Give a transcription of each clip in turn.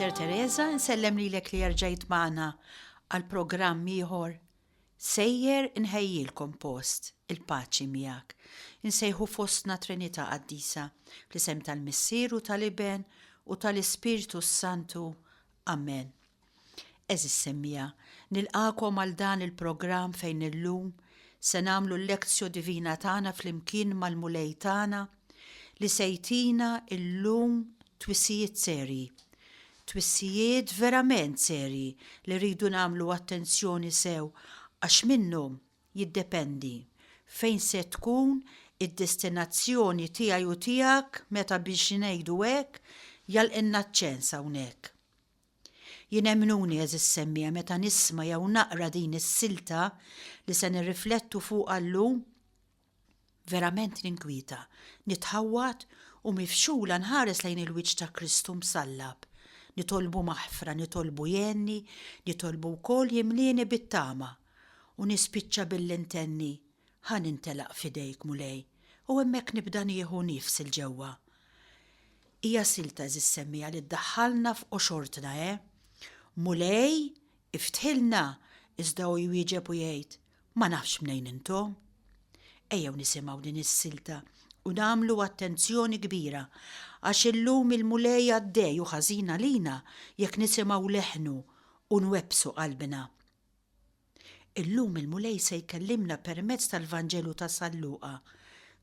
Sister Teresa, nsellem lilek li erġajt magħna għal programm ieħor. Sejjer inħejjilkom post, il-paċi miegħek. Insejħu fostna Trinità Qaddisa, fl-isem tal-Missier u tal-Iben u tal-Ispirtu s-Santu. Amen. Għeżież semmiegħa, nilqagħkom għal dan il-programm fejn illum se nagħmlu l-Lectio Divina tagħna flimkien mal-Mulej tagħna li se jtina illum twissijiet serji. Twissijiet verament serji li rridu nagħmlu attenzjoni sew għax minnhom jiddependi fejn se tkun id-destinazzjoni tiegħi u tiegħek meta biex ngħidu hekk jagħlqilna ċ-ċens hawnhekk. Jien emmnuni għeżież semmiegħa meta nisma' jew naqra din is-silta li se nirriflettu fuqha llum, verament ninkwieta, nitħawwad u mifxula nħares lejn il-wiċċ ta' Kristu msallab. Nitolbu maħfra, nitolbu jgħinni, nitolbu wkoll jimlieni bit-tama. U nispiċċa billi ntenni, Ħa nintelaq f'idejk, Mulej, u hemmhekk nibda nieħu nifs 'il ġewwa. Hija silta għeżież semmiegħa li ddaħħalna f'qoxortna, eh? Mulej, iftħilna! Iżda hu jwieġeb u jgħid, Ma nafx mnejn intom. Ejjew nisimgħu din is-silta u nagħmlu attenzjoni kbira għax illum il-Mulej għaddej u ħażin għalina jekk nisimgħu leħnu u nwebbsu qalbna. Illum il-Mulej se jkellimna permezz tal-Vanġelu ta' San Luqa,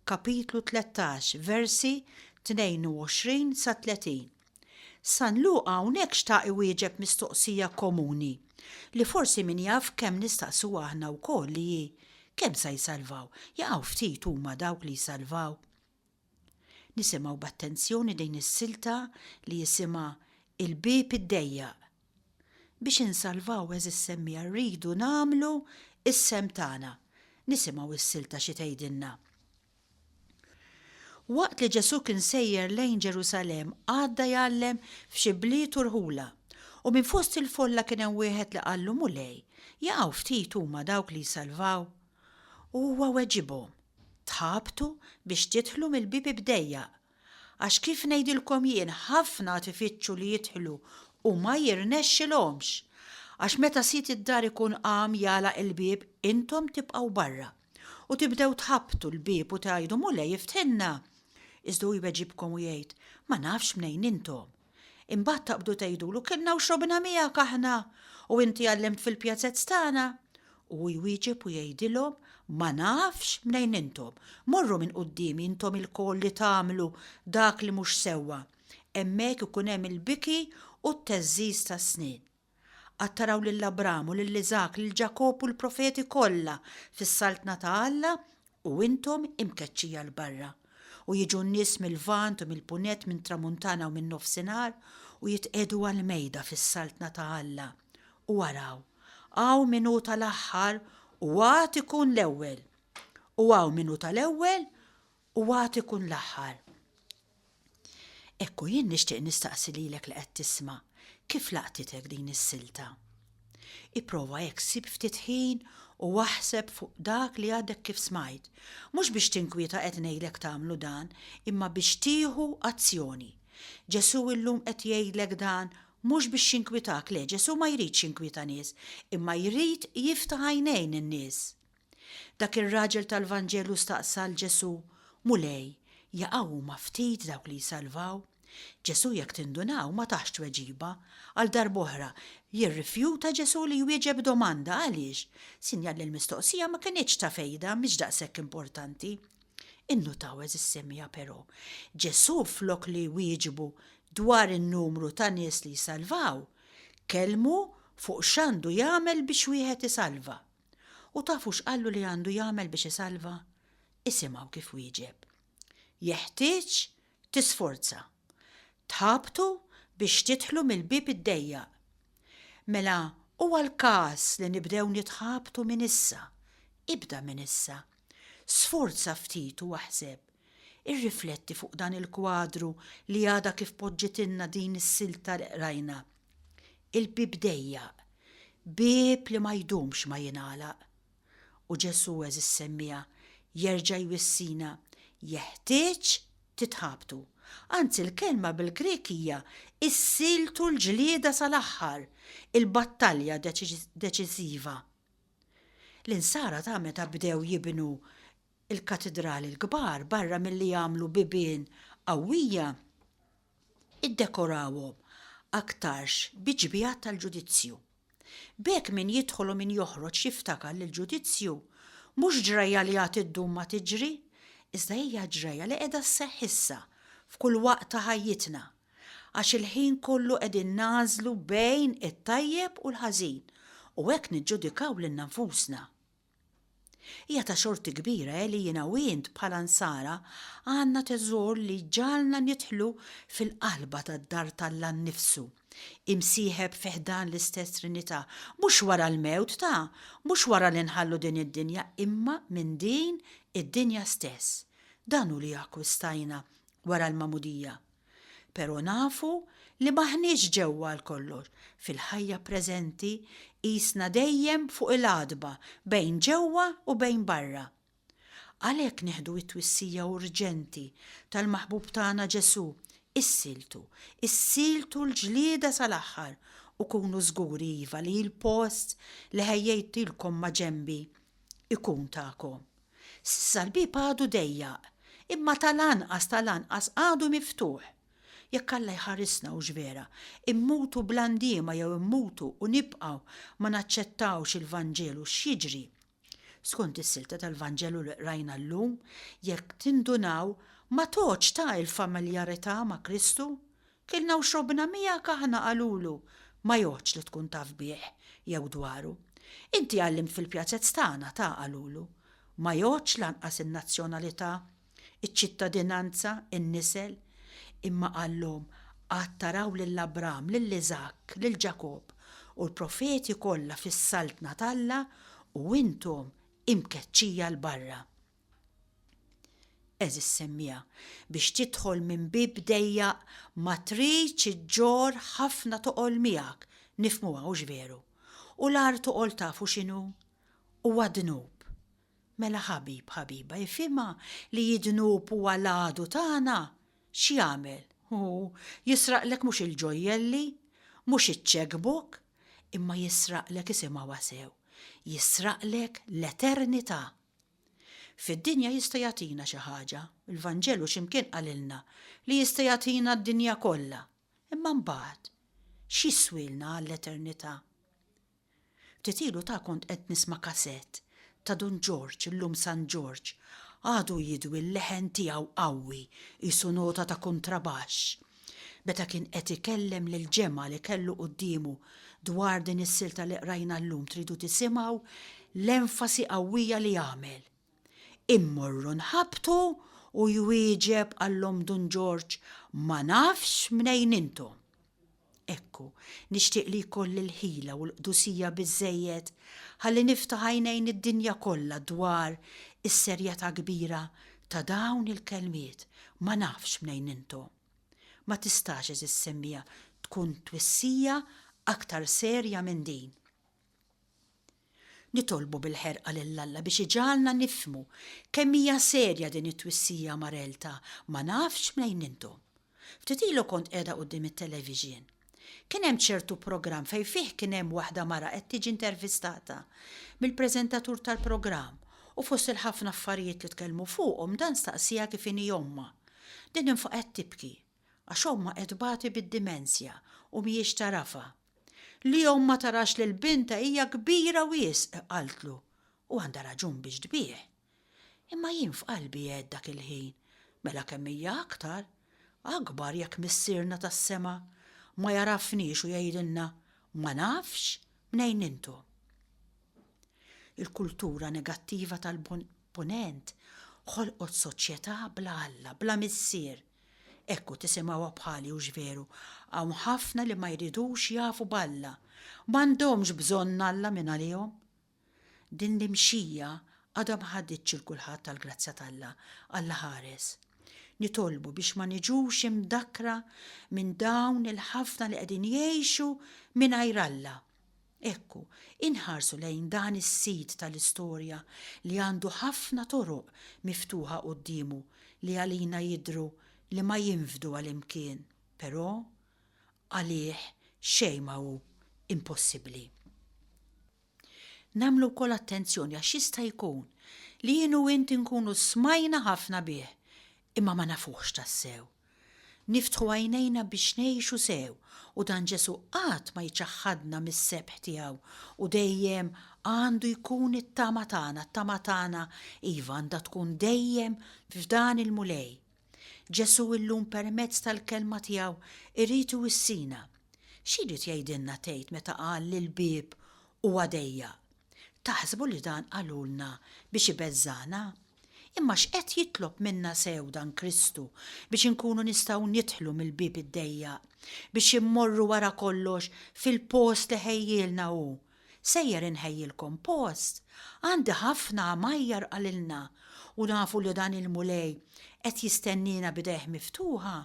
kapitlu 13, versi 22 sa 30. San Luqa hawnhekk xtaq iwieġeb mistoqsija komuni li forsi min jaf kemm nistaqsuha aħna wkoll li hi, kemm sa jsalvaw? Jaqaw ftit huma dawk li jsalvaw? Nisimgħu b'attenzjoni din is-silta li jisimha Il-Bieb id-Dejjaq. Biex insalvaw għeżież semmiegħa rridu nagħmlu s-sehem tagħna. Nisimgħu s-silta xi tgħidilna. Waqt li Ġesù kien sejjer lejn Ġerusalemm għadda jgħallem f'xi bliet u rħula. U minn fost il-folla kien hemm wieħed li qallu, Mulej, jaqaw ftit huma dawk li jsalvaw? U huwa weġibhom, Tħabtu biex tidħlu mill-bieb id-dejjaq. Għax kif ngħidilkom jien ħafna għad ifittxu li jidħlu u ma jirnexxilhomx. Għax meta sid id-dar ikun qam jagħlaq il-bieb intom tibqgħu barra. U tibdew tħabbtu l-bieb u tgħidu, 'Mulej iftħilna! Iżda hu jweġibkom u jgħid, 'Ma nafx mnejn intom. Imbagħad taqbdu tgħidulu, 'Kilna u xrobna miegħek aħna, u inti għallimt fil-pjazez tagħna. U hu jwieġeb u jgħidilhom, 'Ma nafx mnejn intom. Morru minn quddiemi intom ilkoll li tagħmlu dak li mhux sewwa. Hemmhekk ikun hemm il-biki u t-theżżiż tas-snien. Għad taraw lil Abram u lil Iżakk, lil Ġakobb u l-profeti kollha fis-Saltna ta' Alla u intom imkeċċija 'l barra. U jiġu n-nies mil-Lvant u mill-Punent, mit-Tramuntana u min-Nofsinhar, u jitqiegħdu għall-mejda fis-Saltna ta' Alla. U araw, hawn min hu tal-aħħar u għad ikun l-ewwel, u hawn min hu tal-ewwel u għad ikun l-aħħar. Ekku jien nixtieq nistaqsi lilek li qed tisma', kif laqtitek din is-silta? Ipprova hekk sib ftit ħin u aħseb fuq dak li għadek kif smajt. Mhux biex tinkwieta qed ngħidlek tagħmlu dan, imma biex tieħu azzjoni. Ġesù illum qed jgħidlek dan mhux biex jinkwitak, le, Ġesù ma jridx jinkwieta nies, imma jrid jiftaħ għajnejn in-nies. Dak ir-raġel tal-Vanġelu staqsa 'l Ġesù, Mulej, jaqaw huma ftit dawk li jsalvaw? Ġesù, jekk tindunaw, ma tahx tweġiba. Għal darb'oħra, jirrifjuta Ġesù li jwieġeb domanda. Għaliex? Sinjal li l-mistoqsija ma kinitx ta' fejda, mhix daqshekk importanti. Innutaw, għeżież semmiegħa, però, Ġesù flok li wieġbu dwar in-numru ta' nies li jsalvaw, kellmu fuq x'għandu jagħmel biex wieħed isalva. U tafu x'qallu li għandu jagħmel biex isalva? Isimgħu kif wieġeb. Jeħtieġ tisforza. Tħabtu biex tidħlu mill-bieb id-dejjaq. Mela huwa l-każ li nibdew nitħabtu minn issa. Ibda minn issa. Sforza ftit u aħseb. Irrifletti fuq dan il-kwadru li għadha kif poġġitilna din is-silta li qrajna. Il-bieb dejjaq, bieb li ma jdumx ma jingħalaq. U Ġesù, għeżież semmiegħa, jerġa' jwissina, jeħtieġ titħabtu. Anzi l-kelma bil-Grieg hija issieltu l-ġlieda sal-aħħar, il-battalja deċiżiva. L-Insara ta' meta bdew jibnu l-katidrali l-kbar barra milli jagħmlu bibien qawwija, iddekorawhom aktarx bi ġbigħat tal-ġudizzju. B'hekk min jidħol u min joħroġ jiftakar li l-ġudizzju mhux ġrajja li għad iddum ma tiġri, iżda hija ġrajja li qiegħda sseħħ issa, f'kull waqt ta' ħajjitna. Għax il-ħin kollu qegħdin nagħżlu bejn it-tajjeb u l-ħażin u hekk niġġudikaw lilna nfusna. Hija ta' xorti kbira, eh, li jiena u int bħala Nsara għandna teżor li jġagħalna nidħlu fil-qalba tad-dar t'Alla nnifsu, imsieħeb fi ħdan l-istess Trinità, mhux wara l-mewt ta', mhux wara li nħallu din id-dinja, imma minn din id-dinja stess. Dan hu li akkwistajna wara l-magħmudija. Però nafu li m'aħniex ġewwa għal kollox, fil-ħajja preżenti qisna dejjem fuq il-għatba bejn ġewwa u bejn barra. Għalhekk nieħdu t-twissija urġenti tal-maħbub tagħna Ġesù, Issieltu, issieltu l-ġlieda sal-aħħar u kunu żguri iva li l-post li ħejjejtilkom maġenbi ikun tagħkom. S'issa l-bieb għadu dejjaq, imma tal-anqas tal-anqas għadu miftuħ. Jekk Alla jħarisna, hux vera, immutu bla ndiema jew immutu u nibqgħu ma naċċettawx il-Vanġelu, x'jiġri? Skont is-silta tal-Vanġelu li qrajna llum, jekk tindunaw, ma tgħoddx ta' il-familjarità ma' Kristu. Kilna u xrobna miegħek aħna qalulu, ma jgħoddx li tkun taf bih jew dwaru. Inti għallimt fil-pjazez tagħna ta qalulu. Ma jgħoddx lanqas in-nazzjonalità, iċ-ċittadinanza, in-nisel. Imma qallhom, Għad taraw lil Abram, lil Iżakk, lil Ġakobb, u l-profeti kollha fis-saltna t'Alla u intom imkeċċija 'l barra. Għeżież semmiegħa, biex tidħol minn bieb dejjaq ma tridx iġġorr ħafna toqol miegħek, nifhmuha hux veru? U l-agħar toqol tafu x'inhu? Huwa dnub. Mela ħabib, ħabiba, ifhimha li d-dnub huwa l-għadu tagħna, x'jagħmel? Hu, jisraqlek mhux il-ġojjelli, mhux iċ-cheque book, imma jisraqlek, isimgħuha sew, jisraqlek l-eternità. Fid-dinja jista' jagħtina xi ħaġa, il-Vanġelu xi mkien qalilna li jista' jagħtina d-dinja kollha, imma mbagħad, x'jiswielna għall-eternità? Ftit ilu ta' kont qed nisma' kasett ta' Dun Ġorġ, illum San Ġorġ, għadu jidwi l-leħen tiegħu qawwi qisu nota ta' kuntrabaxx, meta kien qed ikellem lill-ġemgħa li kellu quddiemu dwar din is-silta li qrajna llum tridu tisimgħu l-enfasi qawwija li għamel. Immorru nħabbtu u jwieġeb qallhom Dun Ġorġ ma nafx mnejn intom. Ekku, nixtieq li jkolli l-ħila u l-qdusija biżżejjed ħalli niftaħ għajnejn id-dinja kollha dwar is-serjetà kbira ta' dawn il-kelmiet ma nafx mnejn intom. Ma tistax għeżież semmiegħa tkun twissija aktar serja minn din. Nitolbu bil-ħerqa lil Alla biex iġagħalna nifhmu kemm hija serja din it-twissija marel ta' ma nafx mnejn intom. Ftit ilu kont qiegħda quddiem it-television. Kien hemm ċertu programm fejn fih kien hemm waħda mara qed tiġi intervistata mill-preżentatur tal-programm u fost il-ħafna affarijiet li tkellmu fuqhom dan staqsieha kif inhi ommha. Din infaqgħet tibki għax ommha qed tbati bid-dimensja u mhijiex tagħrafha. Li omm ma tarax lil bintha hija kbira wisq, qaltlu, u għandha raġun biex tbigħ. Imma jien f'qalbi għedt dak il-ħin, mela kemm hija aktar, akbar jekk Missierna tas-sema ma jagħrafniex u jgħidilna, ma nafx mnejn intom. Il-kultura negattiva tal-Punent ħolqot soċjetà bla Alla, bla Missier. Ekku, tisimgħuha bħali, hux veru? Hawn ħafna li ma jridux jafu b'Alla. M'għandhomx bżonn Alla mingħalihom. Din l-imxija għadha ma ħaditx 'il kulħadd għall-grazzja t'Alla. Alla ħares. Nitolbu biex ma niġux imdakkra minn dawn il-ħafna li qegħdin jgħixu mingħajr Alla. Ekku, inħarsu lejn dan is-sid tal-istorja li għandu ħafna toroq miftuħa quddiemu li għalina jidhru li ma jinfdu għal imkien, però għalih xejn ma hu impossibbli. Nagħmlu wkoll attenzjoni għax jista' jkun li jien u int inkunu smajna ħafna bih imma ma nafuhx tassew. Niftħu għajnejna biex ngħixu sew u dan Ġesù qatt ma jċaħħadna mis-sebħ tiegħu u dejjem għandu jkun it-tama tagħna, t-tama tagħna iva għandha tkun dejjem f'dan il-Mulej. Ġesù illum permezz tal-kelma tiegħu irid iwissina. Xi jrid jgħidilna tgħid meta qal li l-bieb huwa dejjaq? Taħsbu li dan qalulna biex ibeżżagħna? Imma x'qed jitlob minna sew dan Kristu biex inkunu nistgħu nidħlu mill-bieb id-dejjaq, biex immorru wara kollox fil-post li ħejjielna hu? Sejjer inħejjilkom post. Għandi ħafna għamajjar qalilna, u nafu li dan il-Mulej qed jistenniena b'idejh miftuħa.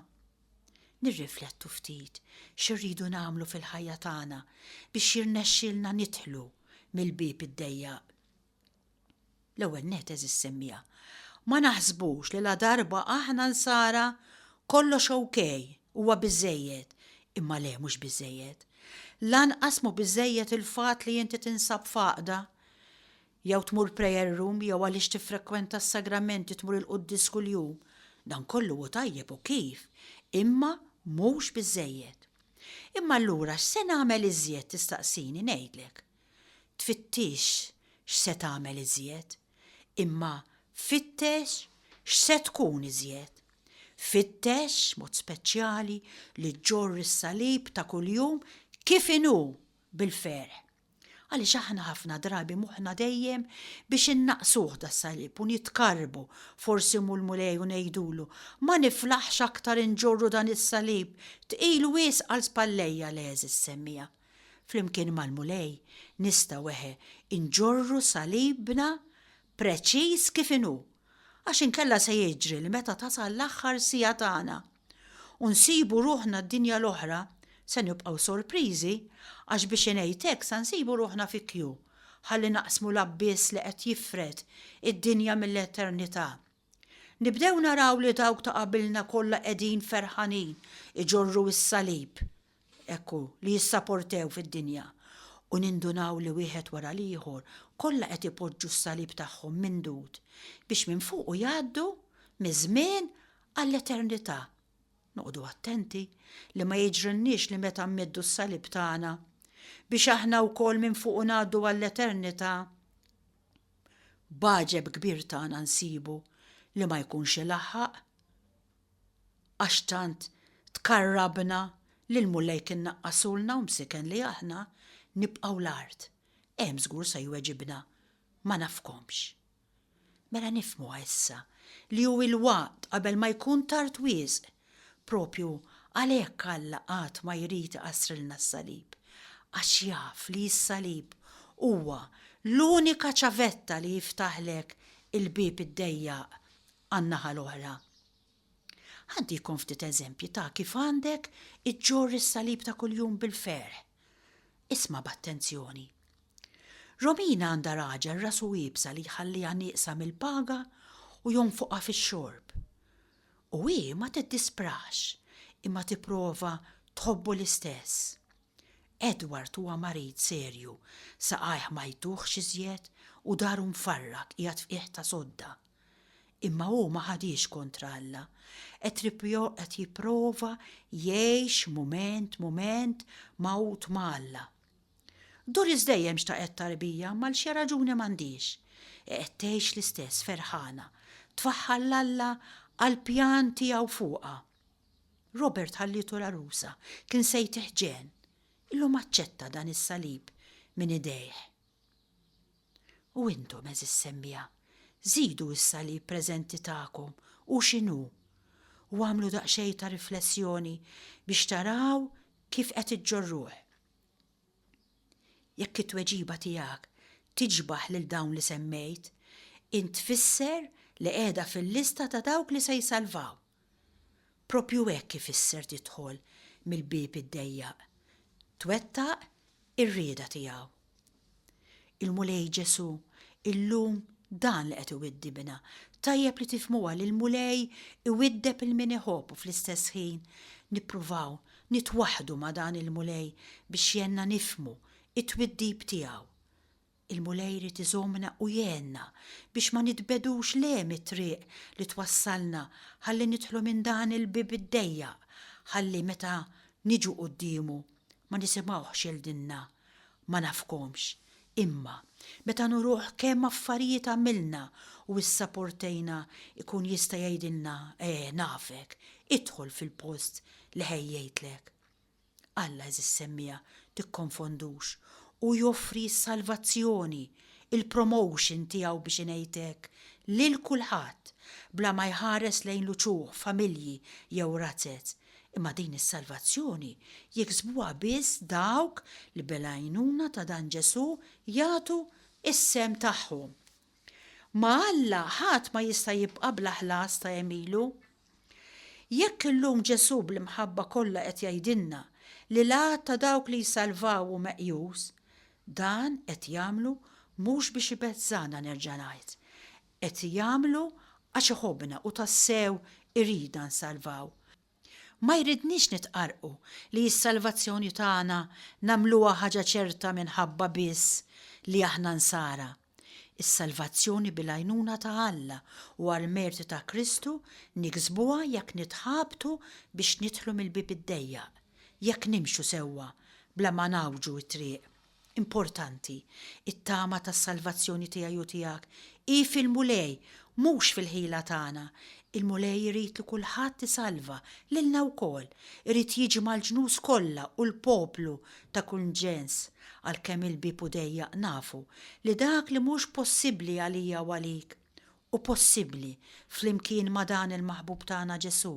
Nirriflettu ftit x'irridu nagħmlu fil-ħajja tagħna biex jirnexxielna nidħlu mill-bieb id-dejjaq. L-ewwel nett għeżież semmiegħa, ma naħsbux li ladarba aħna Nsara kollox ok, huwa biżżejjed, imma le mhux biżżejjed. Lanqas mhu biżżejjed il-fatt li inti tinsab f'għaqda, jew tmur prayer room jew għaliex tiffrekwenta s-sagramenti tmur il-quddies kuljum. Dan kollu hu tajjeb u kif, imma mhux biżżejjed. Imma allura x'se nagħmel iżjed tistaqsini ngħidlek. Tfittixx x'se tagħmel iżjed, imma fittex x'se tkun iżjed. Fittex, mod speċjali, li ġġorr is-salib ta' kuljum kif inhu bil-ferħ. Għaliex aħna ħafna drabi moħħna dejjem biex innaqqsuh das-salib u nitkarrbu forsi mul-Mulej u ngħidulu, ma niflaħx aktar inġorru dan is-salib, tqil wisq għal spallejja l-għeżież semmiegħa. Flimkien mal-Mulej nistgħu eħe inġorru salibna preċiż kif inhu, għax inkella se jiġri li meta tasal l-aħħar siegħa tagħna u nsibu ruħna d-dinja l-oħra se nibqgħu sorpriżi għax biex ingħid hekk sa nsibu ruħna fi kju ħalli naqsmu l-abbiss li qed jifred id-dinja mill-eternità. Nibdew naraw li dawk ta' qabilna kollha qegħdin ferħanin iġorru s-salib, hekk hu, li jissaportew fid-dinja, u nindunaw li wieħed wara l-ieħor kollha qed ipoġġu s-salib tagħhom mindud biex minn fuqu jgħaddu miż-żmien għall-eternità. Noqogħdu attenti li ma jiġrilniex li meta mmiddu s-salib tagħna biex aħna wkoll minn fuqu ngħaddu għall-eternità, B'għaġeb kbir tagħna nsibu li ma jkunx ilaħħaq. Għax tant tkarrabna li l-Mulej kien naqqasulna u msiken li aħna nibqgħu l-art. Hemm żgur se jweġibna, Ma nafkomx. Mela nifhmuha issa li hu il-waqt qabel ma jkun tard wisq. Propju għalhekk Alla qatt ma jrid iqassrilna s-salib, għax jaf li s-salib huwa l-unika ċavetta li jiftaħlek il-bieb id-dejjaq għan-naħa l-oħra. Ħa ntikom ftit eżempji ta' kif għandek iġġorr is-salib ta' kuljum bil-ferħ. Isma' b'attenzjoni. Romina għandha raġel rasu iebsa li jħalliha nieqsa mill-paga u jonfoqha fix-xorb. U hi ma tiddisprax, imma tipprova tħobbu l-istess. Edward huwa marid serju, saqajh ma jtuhx iżjed u daru mfarrak qiegħed f'qiegħ ta' sodda. Imma hu ma ħadhiex kontra Alla. Qed qed jipprova jgħix mument mument magħqud ma' Alla. Doris dejjem xtaqet tarbija imma għal xi raġuni m'għandhiex. Qed tgħix l-istess ferħana, tfaħħar 'l Alla għall-pjan tiegħu fuqha. Robert ħallietu l-għarusa, kien se jtih ġenn. Illum aċċetta dan is-salib minn idejh. U intom, għeżież semmiegħa, żidu s-salib preżenti tagħkom, hu x'inhu, u agħmlu daqsxejn ta' riflessjoni biex taraw kif qed iġġorruh. Jekk it-tweġiba tiegħek tiġbah lil dawn li semmejt, int tfisser li qiegħda fil-lista ta' dawk li se jsalvaw. Proprju hekk ifisser tidħol mill-bieb id-dejjaq, twettaq ir-rieda tiegħu. Il-Mulej Ġesù illum Dan li qed iwiddibna. Tajjeb li tifhmuha li l-Mulej iwiddeb 'il min iħobb u fl-istess ħin nippruvaw nitwaħħdu ma' dan il-Mulej biex jgħinna nifhmu t-twiddib tiegħu. Il-Mulej irid iżommna u jgħinna biex ma nitbegħdux le mit-triq li twassalna ħalli nidħlu minn dan il-bieb id-dejjaq ħalli meta niġu quddiemu ma nisimgħuhx jgħidilna, Ma nafkomx. Imma, meta nuruh kemm affarijiet għamilna u issaportejna ikun jista' jgħidilna, Eh, nafek, idħol fil-post li ħejjejtlek. Alla għeżież semmiegħa, tikkonfondux, hu joffri s-salvazzjoni, il-promotion tiegħu biex ingħid hekk, lil kulħadd, bla ma jħares lejn l-uċuħ, familji jew razez. Imma din is-salvazzjoni jiksbuha biss dawk li bil-għajnuna ta' dan Ġesù jagħtu s-sehem tagħhom. Ma' Alla ħadd ma jista' jibqa' bla ħlas ta' għemilu. Jekk illum Ġesù bl-imħabba kollha qed jgħidilna li l-għadd ta' dawk li jsalvaw hu meqjus, dan qed jagħmlu mhux biex ibeżżagħna nerġa' ngħid. Qed jagħmlu għax iħobbna u tassew iridna nsalvaw. Ma jridniex nitqarrqu li s-salvazzjoni tagħna nagħmluha ħaġa ċerta minħabba biss li aħna Nsara. Is-salvazzjoni bil-għajnuna ta' Alla u għall-merti ta' Kristu niksbuha jekk nitħabtu biex nidħlu mill-bieb id-dejjaq, jekk nimxu sewwa bla ma ngħawġu t-triq. Importanti, it-tama tas-salvazzjoni tiegħi u tiegħek hi fil-Mulej, mhux fil-ħila tagħna. Il-Mulej irid li kulħadd isalva, lilna wkoll. Irid jiġi mal-ġnus kollha u l-poplu ta' kull ġens. Għalkemm il-bieb hu dejjaq nafu li dak li mhux possibbli għalija u għalik, hu possibbli flimkien ma' dan il-maħbub tagħna Ġesù,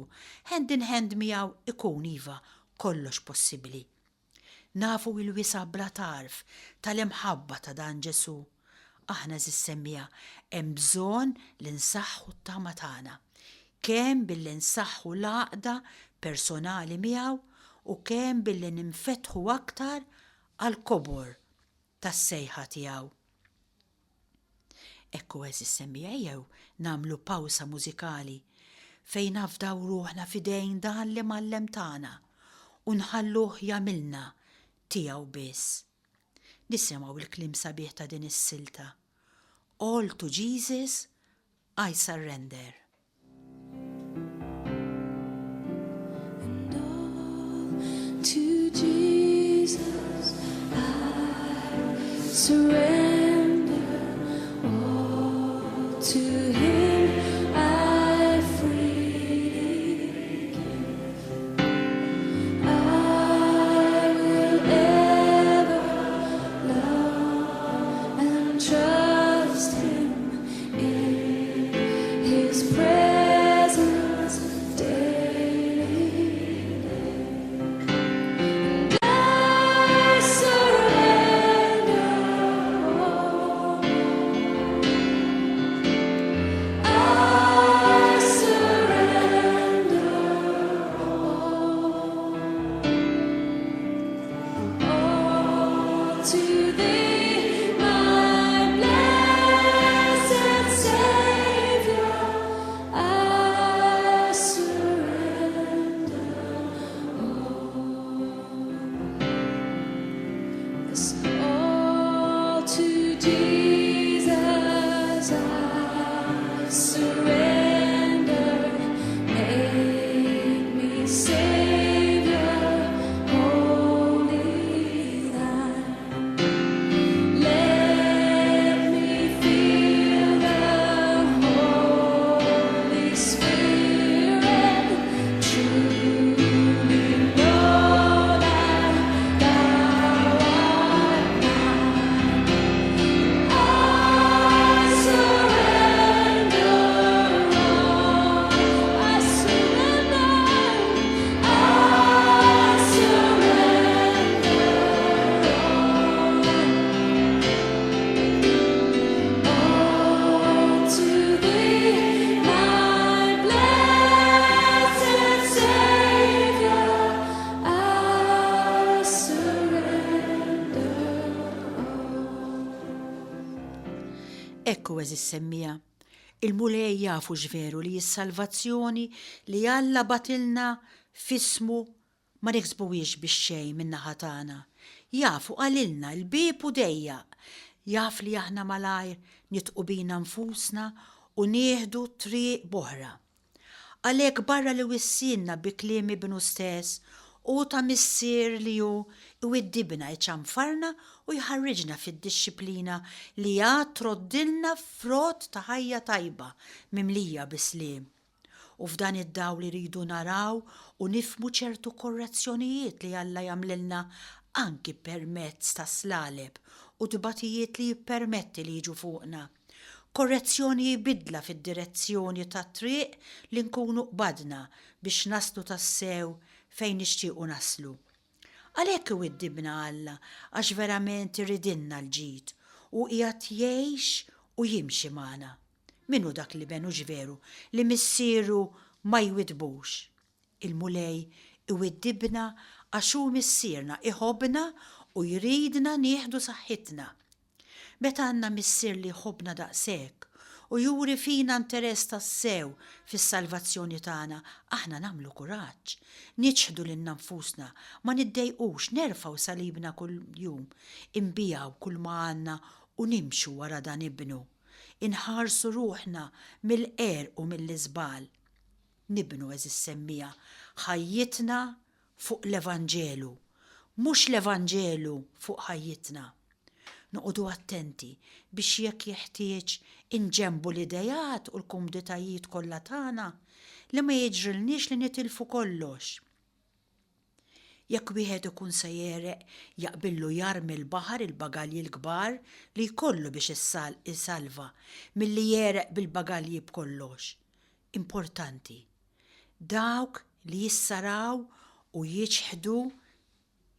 hand in hand miegħu ikun iva kollox possibbli. Nafu il-wisa' bla tarf tal-imħabba ta' dan Ġesù. Aħna għeżież semmiegħa hemm bżonn li nsaħħu t-tama tagħna, kemm billi nsaħħu l-għaqda personali miegħu u kemm billi ninfetħu aktar għall-kobor tas-sejħa tiegħu. Hekk hu għeżież semmiegħa ejjew nagħmlu pawsa mużikali fejn nafdaw ruħna f'idejn dan l-Imgħallem tagħna u nħalluh jagħmilna tiegħu biss. Nisimgħu l-kliem sabiħ ta' din is-silta, All to Jesus I surrender. And all to Jesus I surrender, all to Him I freely give. I will ever love and trust Him in His presence daily live. And I surrender all. Ekku għeżież semmiegħa, il-Mulej jaf hux veru li s-salvazzjoni li Alla bagħtilna f'ismu ma niksbuhiex bix-xejn min-naħa tagħna. Jaf u qalilna l-bieb hu dejjaq. Jaf li aħna malajr nidqu bina nfusna u nieħdu triq b'oħra. Għalhekk barra li wissielna bi kliem Ibnu stess, hu ta' Missier li hu, iwiddibna, iċanfarna u jħarriġna fid-dixxiplina li għad troddilna frott ta' ħajja tajba mimlija bi sliem. U f'dan id-dawl irridu naraw u nifhmu ċertu korrezzjonijiet li Alla jagħmlilna anki permezz tas-slaleb u tbatijiet li jippermetti li jiġu fuqna. Korrezzjoni hi bidla fid-direzzjoni tat-triq li nkunu qbadna biex naslu tassew fejn nixtiequ naslu. Għalhekk iwiddibna Alla għax verament iridilna l-ġid u qiegħed jgħix u jimxi magħna. Min hu dak l-iben hux veru li missieru ma jwiddbux? Il-Mulej iwiddibna għax hu Missierna, iħobbna u jridna nieħdu saħħitna. Meta għandna Missier li jħobbna daqshekk u juri fina interess tassew fis-salvazzjoni tagħna, aħna nagħmlu kuraġġ, niċħdu lilna nfusna, ma niddejqux, nerfgħu salibna kuljum, inbigħu kulma għandna u nimxu wara dan Ibnu. Inħarsu ruħna mill-qerq u mill-iżball. Nibnu, għeżież semmiegħa, ħajjitna fuq l-Evanġelu, mhux l-Evanġelu fuq ħajjitna. Noqogħdu attenti biex jekk jeħtieġ inġemmbu l-ideat u l-kumditajiet kollha tagħna li ma jiġrilniex li nitilfu kollox. Jekk wieħed ikun se jegħreq jaqbillu jarmi l-baħar il-bagalji l-kbar li jkollu biex isalva milli jegħreq bil-bagalji b'kollox. Importanti. Dawk li jissaraw u jiċħdu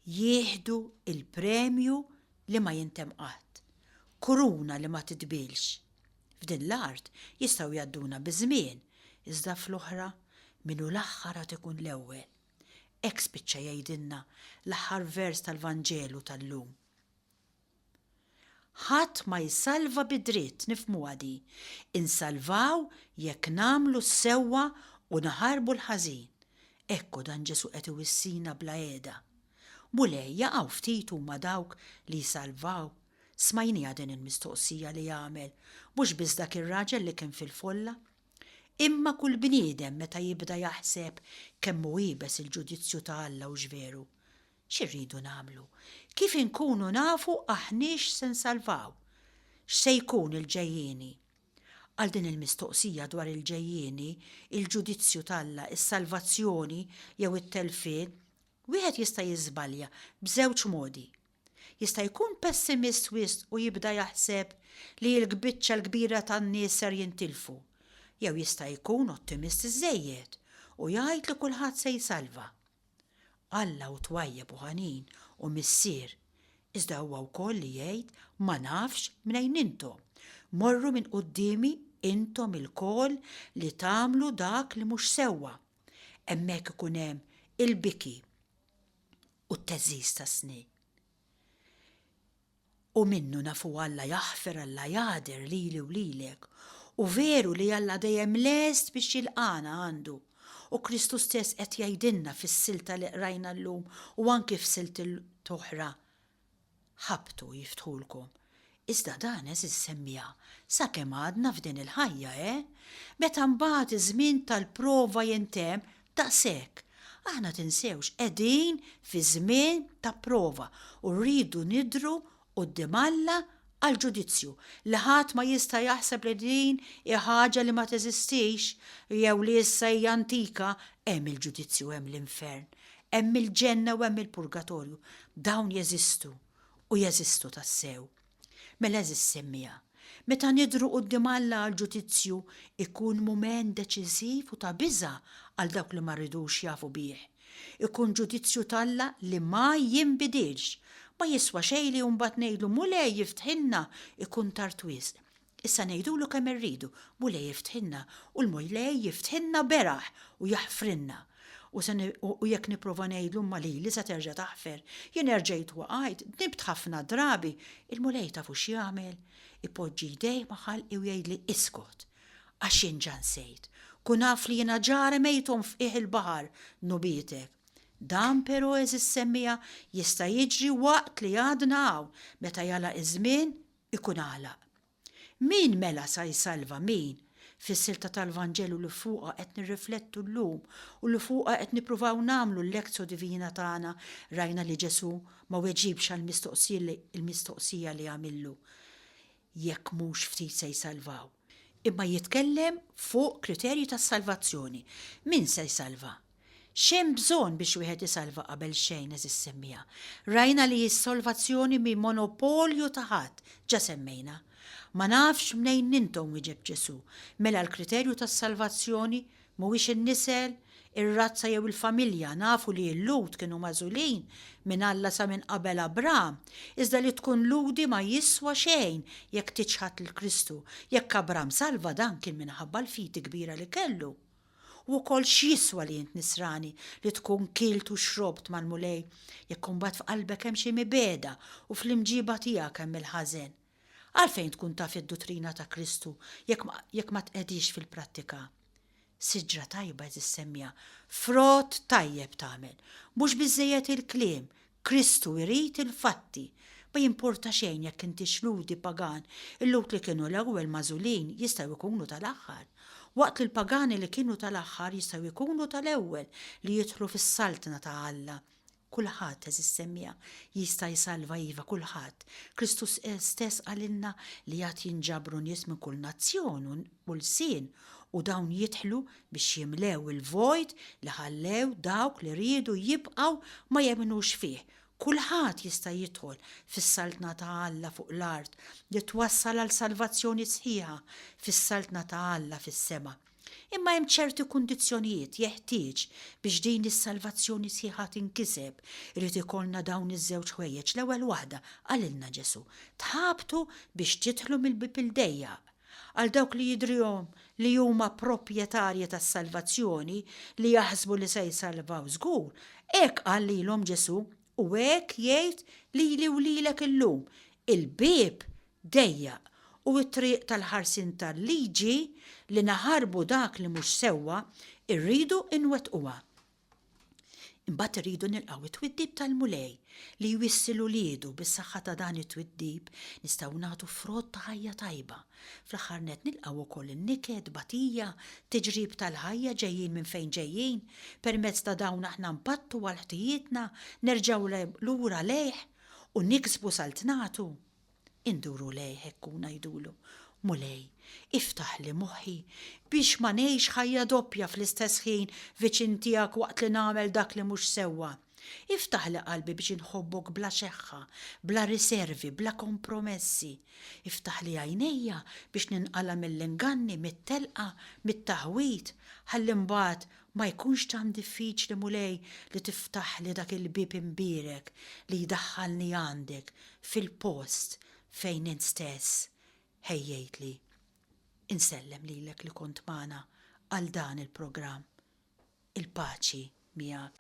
jieħdu l-premju li ma jintemm qatt, kuruna li ma titbielx. F'din l-art jistgħu jgħadduna biż-żmien, iżda fl-oħra min hu l-aħħar għad ikun l-ewwel. Hekk spiċċa jgħidilna l-aħħar vers tal-Vanġelu tal-lum. Ħadd ma jsalva bi dritt, nifhmuha di. Insalvaw jekk nagħmlu s-sewwa u naħarbu l-ħażin. Ekku dan Ġesù qed iwissina bla heda. Mulej, jaqaw ftit huma dawk li jsalvaw? Smajniha din il-mistoqsija li għamel mhux biss dak ir-raġel li kien fil-folla, imma kull bniedem meta jibda jaħseb kemm hu iebes il-ġudizzju ta' Alla hux veru? Xi rridu nagħmlu? Kif inkunu nafu aħniex se nsalvaw? X'se jkun il-ġejjieni? Għal din il-mistoqsija dwar il-ġejjieni, il-ġudizzju t'Alla, is-salvazzjoni jew it-telfien, wieħed jista' jiżbalja b'żewġ modi. Jista' jkun pessimist wisq u jibda jaħseb li l-biċċa l-kbira tan-nies ser jintilfu. Jew jista' jkun ottimist iżżejjed u jgħid li kulħadd se jsalva. Alla hu twajjeb u ħanin u Missier, iżda huwa wkoll li jgħid ma nafx mnejn intom. Morru minn quddiemi intom ilkoll li tagħmlu dak li mhux sewwa. Hemmhekk ikun hemm il-biki u t-theżżiż tas-snien. U minnu nafu Alla jaħfer, Alla jagħder lili u lilek. U veru li Alla dejjem lest biex jilqagħna għandu. U Kristu stess qed jgħidilna fis-silta li qrajna llum u anki f'siltiet oħra, Ħabbtu jiftħulkom. Iżda dan, għeżież semmiegħa, sakemm għadna f'din il-ħajja, eh? Meta mbagħad iż-żmien tal-prova jintemm, Daqshekk. Aħna tinsewx, qegħdin fi żmien ta' prova u rridu nidhru quddiem Alla għall-ġudizzju, li ħadd ma jista' jaħseb li din hi ħaġa li ma teżistix jew li issa hija antika, hemm il-ġudizzju, hemm l-infern, hemm il-ġenna u hemm il-purgatorju. Dawn jeżistu u jeżistu tassew. Mela għeżież semmiegħa, meta nidhru quddiem Alla għall-ġudizzju ikun mument deċiżiv u ta' biża' għal dawk li ma ridux jafu bih. Ikun ġudizzju t'Alla li ma jinbidilx. Ma jiswa xejn li mbagħad ngħidlu Mulej iftħilna, ikun tard wisq. Issa ngħidulu kemm irridu, Mulej iftħilna, u l-Mulej jiftħilna beraħ u jaħfrilna. U se u jekk nipprova ngħidlu imma lili se terġa' taħfer, jien erġejt waqajt, dnibt ħafna drabi, il-Mulej tafu x'jagħmel? Ipoġġi jdejh ma' ħalqi u jgħidli iskot, għax jien ġa nsejt. Kun af li jiena ġa remejthom f'qiegħ il-baħar dnubietek. Dan però għeżież semmiegħa jista' jiġri waqt li għadna hawn, meta jagħlaq iż-żmien ikun għalaq. Min mela sa jsalva min? Fis-silta tal-Vanġelu li fuqha qed nirriflettu llum u li fuqha qed nippruvaw nagħmlu l-lectio divina tagħna rajna li Ġesù ma weġibx għall-mistoqsija li għamillu jekk mhux ftit se jsalvaw. Imma jitkellem fuq kriterji tas-salvazzjoni. Min se jsalva? X'hemm bżonn biex wieħed isalva qabel xejn, għeżież semmiegħa? Rajna li s-solvazzjoni mhi monopolju ta' ħadd, ġa semmejna. Ma nafx mnejn intom wieġeb Ġesù. Mela l-kriterju tas-salvazzjoni mhuwiex in-nisel, ir-razza jew il-familja, nafu li l-Lhud kienu magħżulin minn Alla sa minn qabel Abram, iżda li tkun Lhudi ma jiswa xejn jekk tiċħad lil Kristu. Jekk Abram salva dan kien minħabba l-fidi kbira li kellu. U wkoll x'jiswa li int Nisrani li tkun kilt u xrobt mal-Mulej jekk imbagħad f'qalbek hemm xi mibegħda u fl-imġiba tiegħek hemm il-ħażen? Għalfejn tkun taf id-duttrina ta' Kristu jekk jekk ma tqegħdhiex fil-prattika? Siġra tajba għeżież semmiha, frott tajjeb tagħmel. Mhux biżżejjed il-kliem, Kristu jrid il-fatti. Ma jimporta xejn jekk intix Lhudi pagan, il-Lhud li kienu l-ewwel magħżulin jistgħu jkunu tal-aħħar, waqt li l-pagani li kienu tal-aħħar jistgħu jkunu tal-ewwel li jidħlu fis-Saltna ta' Alla. Kulħadd, għeżież semmiegħa, jista' jsalva, iva, kulħadd. Kristu stess qalilna li għad jinġabru nies minn kull nazzjon u lsien u dawn jidħlu biex jimlew il-vojt li ħallew dawk li riedu jibqgħu ma jemmnux fih. Kulħadd jista' jidħol fis-Saltna ta' Alla fuq l-art li twassal għal salvazzjoni sħiħa fis-Saltna ta' Alla fis-sema. Imma hemm ċerti kundizzjonijiet jeħtieġ biex din is-salvazzjoni sħiħa tinkiseb. Irid ikollna dawn iż-żewġ ħwejjeġ. L-ewwel waħda, qalilna Ġesù, tħabtu biex tidħlu mill-bieb il-dejjaq. Għal dawk li jidhrihom li huma proprjetarji tas-salvazzjoni, li jaħsbu li se jsalvaw żgur, hekk qal lilhom Ġesù u hekk jgħid lili u lilek illum, il-bieb dejjaq u t-triq tal-ħarsien tal-liġi li naħarbu dak li mhux sewwa rridu nwettquha. Imbagħad irridu nilqgħu t-twiddib tal-Mulej li jwissi 'l uliedu bis-saħħa ta' dan it-twiddib nistgħu nagħtu frott ta' ħajja tajba. Fl-aħħar nett nilqgħu wkoll in-niket, tbatija, tiġrib tal-ħajja ġejjin minn fejn ġejjin. Permezz ta' dawn aħna npattu għal ħtijietna, nerġgħu lura lejh u niksbu saltnatu. Induru lejh hekk u ngħidulu, Mulej, iftaħli moħħi biex ma ngħix ħajja doppja fl-istess ħin viċin tiegħek waqt li nagħmel dak li mhux sewwa. Iftaħli qalbi biex inħobbok bla xeħħa, bla riservi, bla kompromessi. Iftaħli għajnejja biex ninqala' mill-inganni, mit-telqa, mit-taħwid, ħalli mbagħad ma jkunx tant diffiċli, Mulej, li tiftaħli dak il-bieb imbierek li jdaħħalni għandek fil-post fejn int stess ħejjejtli. Insellem lilek li kont magħna għal dan il-programm. Il-paċi miegħek.